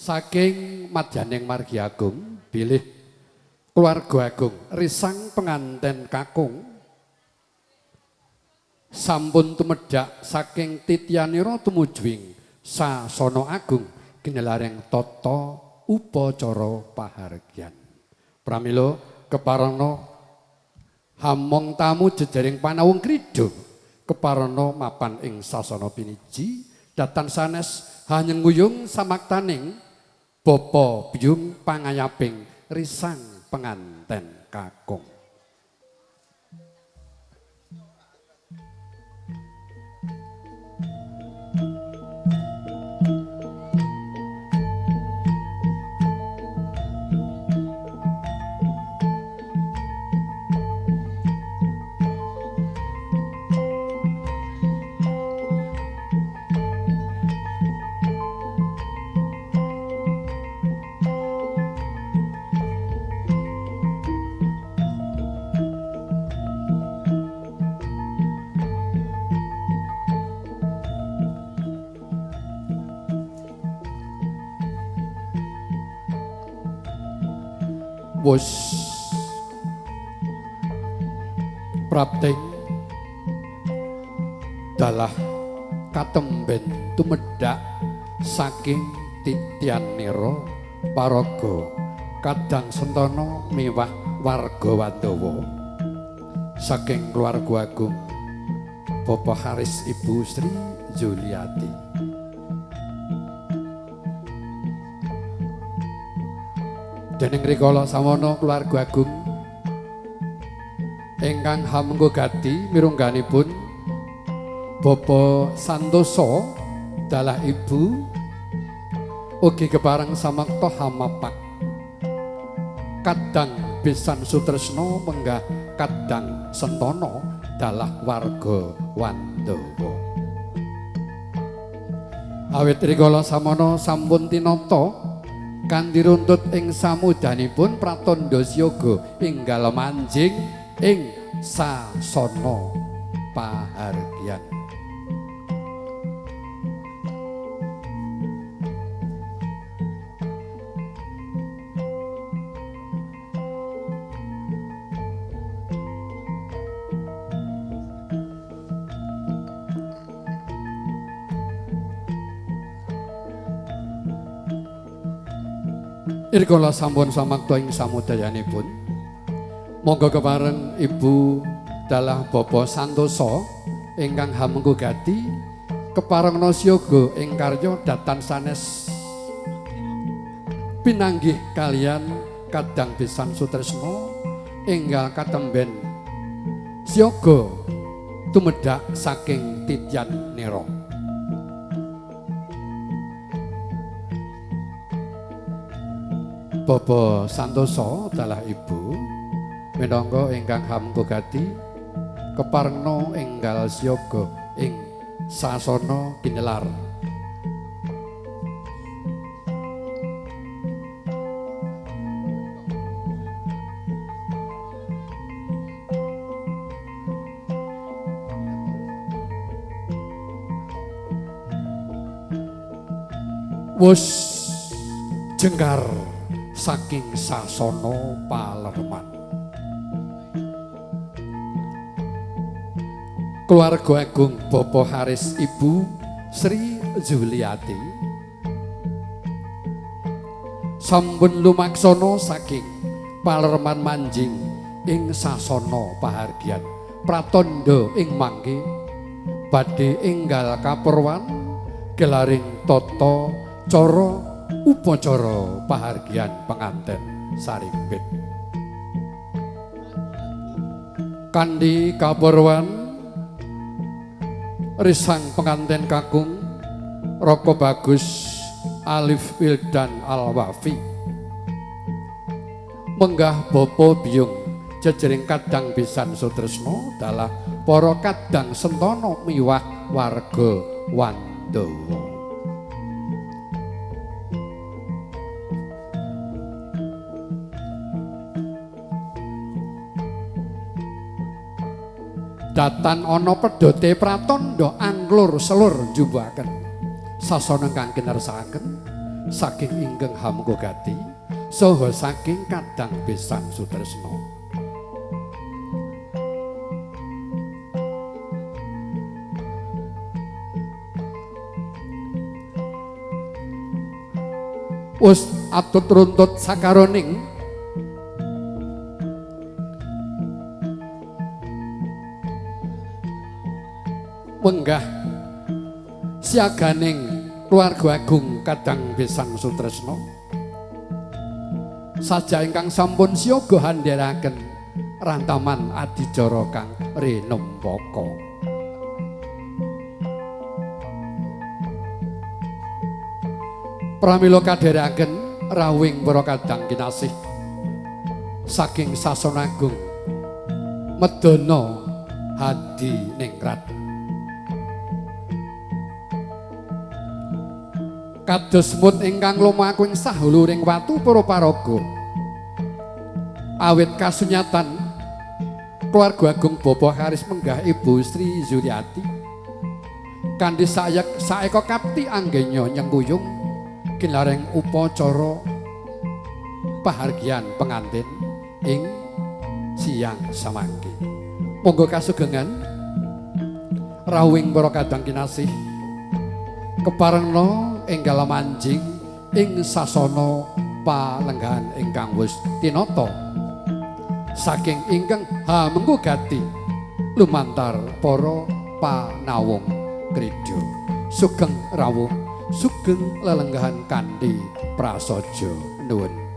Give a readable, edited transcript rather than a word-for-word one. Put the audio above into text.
Saking madyaning margi agung bilih keluarga agung risang penganten kakung sampun tumedhak saking titianira tumujuing sasana agung ginelaring tata upacara pahargyan. Pramila keparana hamong tamu jejering panawung krida keparana mapan ing sasana piniji datan sanes hanyenguyung samaktaning bapa biyung pangayaping risang penganten kakung. Wus prapting dalah katemben tumedhak saking titianira paraga kadang sentana miwah warga Wandawa saking keluarga agung Bapak Haris Ibu Sri Zuliati. Dening rikala samono keluarga agung ingkang hamengku gati mirungganipun Bapak Santoso dalah ibu ugi kepareng samakta hamapak kadang besan sutresno menggah kadang sentono dalah warga Wandawa. Awit rikala samono sampun tinata kanthi runtut ing samudanipun pratandha siaga enggal manjing ing sasana pahargyan. Irkala sampun samakta ing samudayanipun, monggo kepareng Ibu dalah Bapak Santoso ingkang hamengku gati keparengna siaga ing karya datan sanes pinanggih kalian kadang besan sutresna enggal katemben siaga tumedhak saking titian nira. Bapak Santoso dalah ibu minangka ingkang hamengku gati keparengna enggal siaga ing sasana ginelar. Wus jengkar saking sasana palerman. Keluarga agung Bapak Haris Ibu Sri Zuliati sampun lumaksana saking palerman manjing ing sasana pahargyan pratandha ing mangke badhe enggal kaperwan gelaring tata cara upacara pahargyan penganten sarimbit. Kanthi kaperwan risang penganten kakung Raka Bagus Alif Wildan Alwafi menggah bapa biyung jejering kadang besan sutresna dalah para kadang sentana miwah warga Wandawa. Datan ana pedhote pratandha anglur selur njumbuhaken sasana ingkang kinersakaken saking ingkang hamengku gati saha saking kadang besan sutresna. Wus atut runtut sakaroning wenggah siaganing keluarga agung kadang besan sutresna saja ingkang sampun siaga handheraken rantaman adicara kang rinempaka. Pramila kadherekaken rawuhing para kadang kinasih saking Sasana Agung Medana Hadiningrat. Kados mut ingkang lumaku ing sahuluring watu para paraga. Awit kasunyatan keluarga agung Bapak Haris Menggah Ibu Sri Zuliati kanthi saeka kapti anggenya nyengkuyung kinareng upacara pahargyan pengantin ing siang samangke. Monggo kasugengan rawuhing para kadang kinasih keparengna enggal manjing ing sasana palenggahan ingkang wis tinata saking ingkang hamengku gati lumantar para panawung kridha. Sugeng rawuh, sugeng lelenggahan kanthi prasaja. Nuwun.